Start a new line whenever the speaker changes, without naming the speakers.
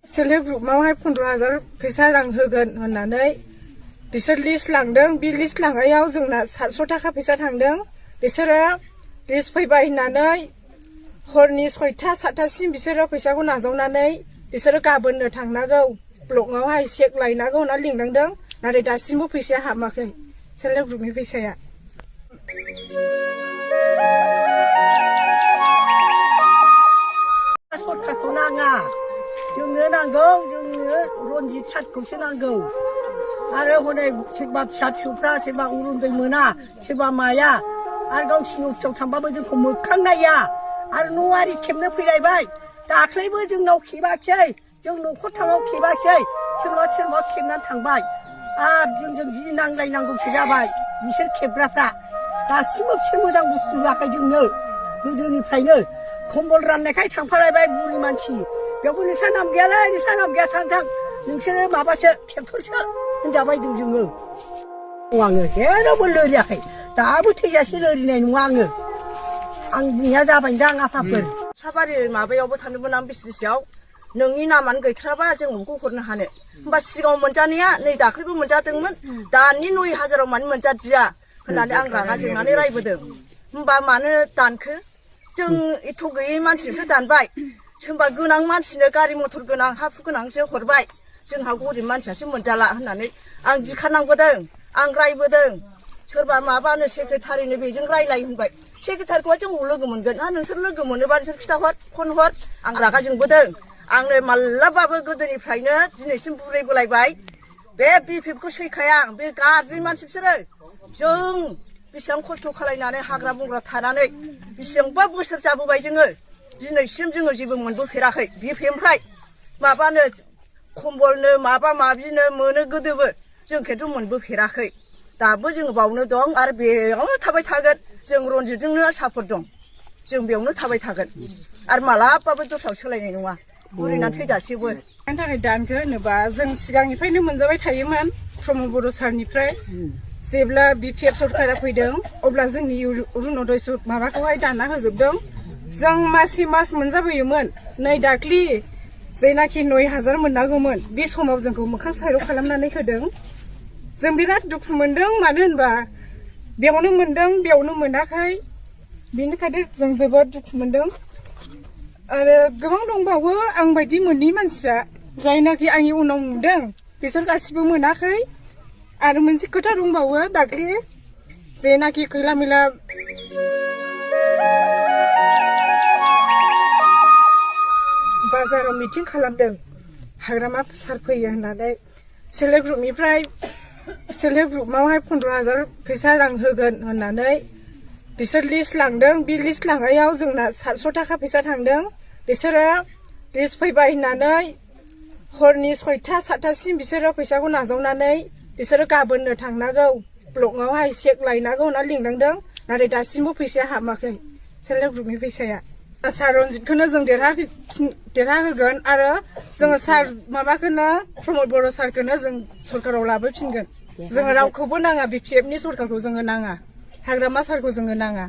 Self help ग्रुपआवहाय 15,000 फैसा रां होगोन होननानै बिसोर लिस्ट लांदों। बे लिस्ट लांनायाव जोंना 700 थाखा फैसा थांदों। बिसोरो लिस्ट फैबाय होननानै हरनि 6टा 7टासिम बिसोरो फैसाखौ नाजावनानै बिसोरो गाबोननो थांनांगौ ब्लकआवहाय चेक लायनांगौ होनना लिंलांदों। नाथाय दासिमबो फैसाया हाबाखै सेल्फ हेल्प ग्रुपनि फैसाया।
सरकारखौ नाङा, जोंनो नांगौ, जोंनो रनजित सातखौसो नांगौ। आरो हनै सोरबा फिसा फिसौफ्रा सोरबा उरुन्दै मोना, सोरबा माया, आरो गावसिनि अफिसाव थांबाबो जोंखौ मोखां नाया। आरो न'आरि खेबनो फैलायबाय, दाख्लैबो जोंनाव खेबाखै, जों न'खरथामाव खेबाखै, सोरबा खेबनानै थांबाय। आरो जोंजों जि नांलायनांगौसो जाबाय बिसोर खेबग्राफ्रा। दासिमबो बिसोर मोजां बुस्थु होआखै जोंनो गोदोनिफ्रायनो। कम्बल राननायखाय थांफालायबाय बुरि मानसि, बेयावबो नोंस्रा नाम गैयालै, नोंस्रा नाम गैया, थां थां, नोंसोरो माबासो ट्रेक्टरसो होनजाबायदों जोङो। आङो जेरावबो लोरियाखै, दाबो थैजासे लोरिनाय नङा आङो। आं बुंनाया जाबायदां आफाफोर। साबारि माबायावबो थांदोंमोन आं बिसनेसआव, नोंनि नामानो गैथाराबा जों नोंखौ हरनो हानो। होमबा सिगाङाव मोनजानाया नै दाख्लैबो मोनजादोंमोन, दानि 9,000 मानो मोनजादिया होननानै आं रागा जोंनानै रायबोदों। होमबा मानो दानखो? जों एथ' गैयै मानसिनोथ' दानबाय। सोरबा गोनां मानसिनो गारि मथर गोनां हा हु गोनांसो हरबाय, जोंहा गरिब मानसियासो मोनजाला होननानै आं दिखारनांबोदों, आं रायबोदों। सोरबा माबानो सेक्रेटारिनो बेजों रायलाय होनबाय। सेक्रेटारिखौहा जोंखौ लोगो मोनगोन। नोंसोर लोगो मोनोबा नोंसोर खिथाहर, फन हर। आं रागा जोंबोदों। आंनो मालाबाबो गोदोनिफ्रायनो दिनैसिम बुरैबोलायबाय। बे BTechखौ सैखाया आं, बे गाज्रि मानसि बिसोरो। जों बेसेबां खस्थ' खालायनानै हाग्रा बंग्रा थानानै बेसेबांबा बोसोर जाबोबाय जोङो, दिनैसिम जोङो जेबो मोनबोफेराखै BTechनिफ्राय। माबानो कम्बलनो माबा माबिनो मोनो गोदोबो, जों खिन्थु मोनबोफेराखै। दाबो जोङो बावनो दं आरो बेयावनो थाबाय थागोन। जों रनजितजोंनो सापर्ट दं, जों बेयावनो थाबाय थागोन आरो मालाबाबो दस्रायाव सोलायनाय नङा, बुरैना थैजासेबो।
मानि थाखाय दानखो होनोबा जों सिगांनिफ्रायनो मोनजाबाय थायोमोन प्रमद बर' सारनिफ्राय। जेब्ला BTech सरकारा फैदों अब्ला जोंनि अरुनदय माबाखौहाय दानना होजोबदों। जों मासे मास मोनजाबोयोमोन। नै दाख्लि जायनाखि 9,000 मोननांगौमोन, बे समाव जोंखौ मोखां साइर' खालामनानै होदों। जों बिराद दुखु मोनदों, मानो होनबा बेयावनो मोनदों बेयावनो मोनाखै, बेनिखायनो जों जोबोद दुखु मोनदों। आरो गोबां दंबावो आं बायदि मोनै मानसिया, जायनाखि आंनि उनाव नुदों बिसोर गासिबो मोनाखै। आरो मोनसे खोथा दंबावो, दाख्लि जेनाखि खैला मैला बाजाराव मिटिं खालामदों, हाग्रामा सार फैयो होननानै सेल्फ हेल्प ग्रुपनिफ्राय सेल्फ हेल्प ग्रुपआवहाय 15,000 फैसा रां होगोन होननानै बिसोर लिस्ट लांदों। बे लिस्ट लांनायाव जोंना 700 थाखा फैसा थांदों। बिसोरो लिस्ट फैबाय होननानै हरनि 6टा 7टासिम बिसोरो फैसाखौ नाजावनानै बिसोरो गाबोननो थांनांगौ ब्लकआवहाय चेक लायनांगौ होनना लिंलांदों। नाथाय दासिमबो फैसाया हाबाखै सेल्फ हेल्प ग्रुपनि फैसाया। सार रनजितखौनो जों देरहाहोगोन आरो जोङो सार माबाखौनो प्रमद बर' सारखौनो जों सरकाराव लाबोफिनगोन। जोङो रावखौबो नाङा, BTechनि सरकारखौ जोङो नाङा, हाग्रामा सारखौ जोङो नाङा।